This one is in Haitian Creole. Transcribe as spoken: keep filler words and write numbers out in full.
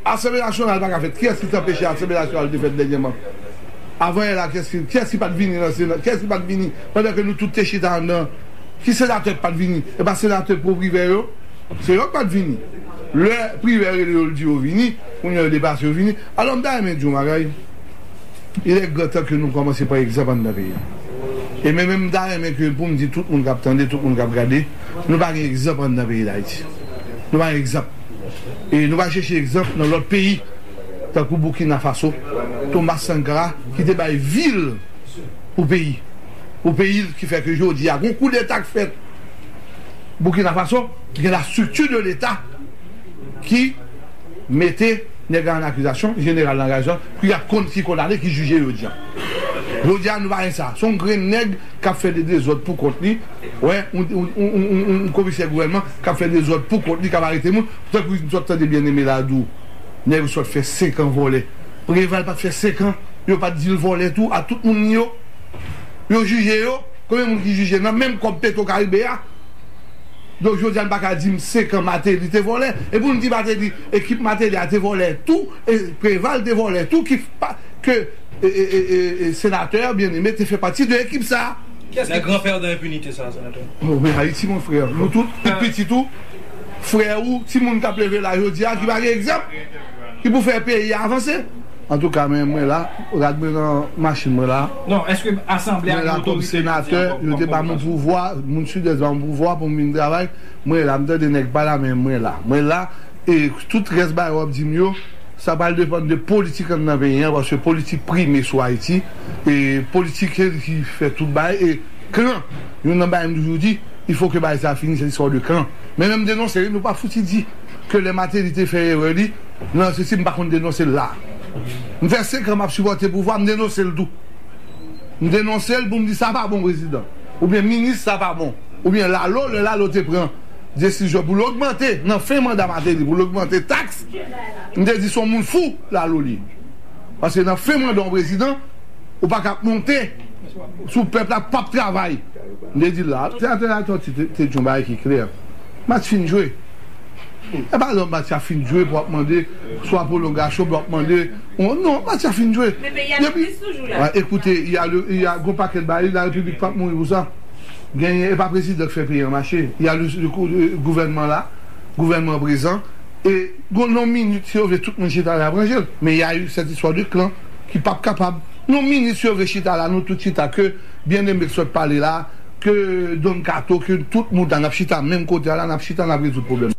Asanble nasyonal pa ka fèt. Kiyès ki t anpeche asanble nasyonal te fèt dènyèman? Avan yè la, kiyès ki, kiyès ki pa t vini nan Sena? Kiyès ki pa t vini pandan ke nou tout te chita anndan? Ki senatè ki pa t vini? E pa senatè pwo Privè yo? Se yo ki pa t vini. Lè Privè rele yo, l di yo vini, kounye a yo deplase, yo vini. Alò, m ta renmen di yon bagay. Il est grand temps que nou kòmanse pran egzanp anndan peyi a. E men menm m ta renmen ke pou m di tout moun k ap tande, tout moun k ap gade, nou pa gen egzanp anndan peyi Dayiti. Nou pa gen egzanp. E nou pa chèche egzanp nan lòt peyi, tankou Burkina Faso, Thomas Sankara, ki te bay vi l pou peyi. Pou peyi l, ki fè ke jodi a, gon koudeta k fèt Burkina Faso, gen la structure de l'État ki mete nèg la an akizasyon, jeneral la an akizasyon, pou y ap konn ki kondane, ki jije jodi a. Jodi a, nou pa gen sa. Se yon grenn nèg k ap fè de dezòd pou kont li. Wè, yon, yon, yon, yon, yon, yon komisè gouvènman k ap fè dezòd pou kont li, k ap arete moun. Tankou nou sot tande Byeneme la di w, nèg yo sot fè senk an vòlè. Preval pa t fè senk an, yo pa t di l vòlè tou, a tout moun ni yo. Yo jije yo, konbyen moun ki jije nan menm kòb Petro Caribe a? Donk, jodi a, n pa ka di m senk an Martelly te vòlè. E pou n di Martelly, ekip Martelly a te vòlè tou, e Preval te vòlè tou, ki pa, ke e, e, e, e, e, senatè Byeneme te fè pati de ekip sa a. Kiyès ki gran pèdan enpinite sa a, senatè? Oh, men Ayiti, mon frè. Nou tout, tout pitit ou, frè ou, timoun k ap leve la jodi a, ki pa gen egzanp, ki pou fè peyi a avanse. Antouka, men mwen la, rad mwen nan machin mwen la. Non, èske asanble a gen otorite jodi a kòm, kòm, kòm prezidan? Mwen la kòm senatè, yo te ba m yon pouvwa, moun Sidès ba m yon pouvwa pou m vin travay. Mwen la, m tande nèg pale a, men mwen la. Mwen la, e tout rès bagay w ap di m yo, sa pral depann de politik anndan peyi a, paske politik prime sou Ayiti, e politik se li ki fè tout bagay, e klan, youn nan bagay m toujou di, il faut que bagay sa fini, se listwa de klan. Men menm denonse, wi, nou pa fouti di ke lè Martelly te fè erè li, nan se si m pa konn denonse l la. M fè senk an m ap sipòte pouvwa, m denonse l tou. M denonse l pou m di sa pa bon, prezidan. Oubyen minis, sa pa bon. Oubyen Lalo, lè Lalo te pran desizyon pou l ogmante, nan fen manda Martelly, pou l ogmante taks, m te di se yon moun fou, Lalo li. Paske nan fen manda yon prezidan, ou pa ka ap monte sou pèp la, p ap travay. M te di l la, senatè Latortue te, te di yon bagay ki klè. Match fin jwe. E pa lè match la fin jwe pou w ap mande swa pwolongasyon, pou w ap mande. Non, match la fin jwe. Men peyi a nan kriz toujou la. Wè, ekoute, y a le, y a gon pakèt bagay, la repiblik p ap mouri pou sa. Genyen, e pa prezidan k fè peyi an mache. Y a le, le, le gouvènman la, gouvènman prezan. E gon, nan minit, si yo vle, tout moun chita la, y ap ranje l. Men y a cette histoire de clan ki p ap kapab. Nan minit, si yo vle chita la, nou tout chita, ke Byeneme k sot pale la, ke Don Kato, ke tout moun la, n ap chita menm kote a la, n ap chita, n ap rezoud pwoblèm.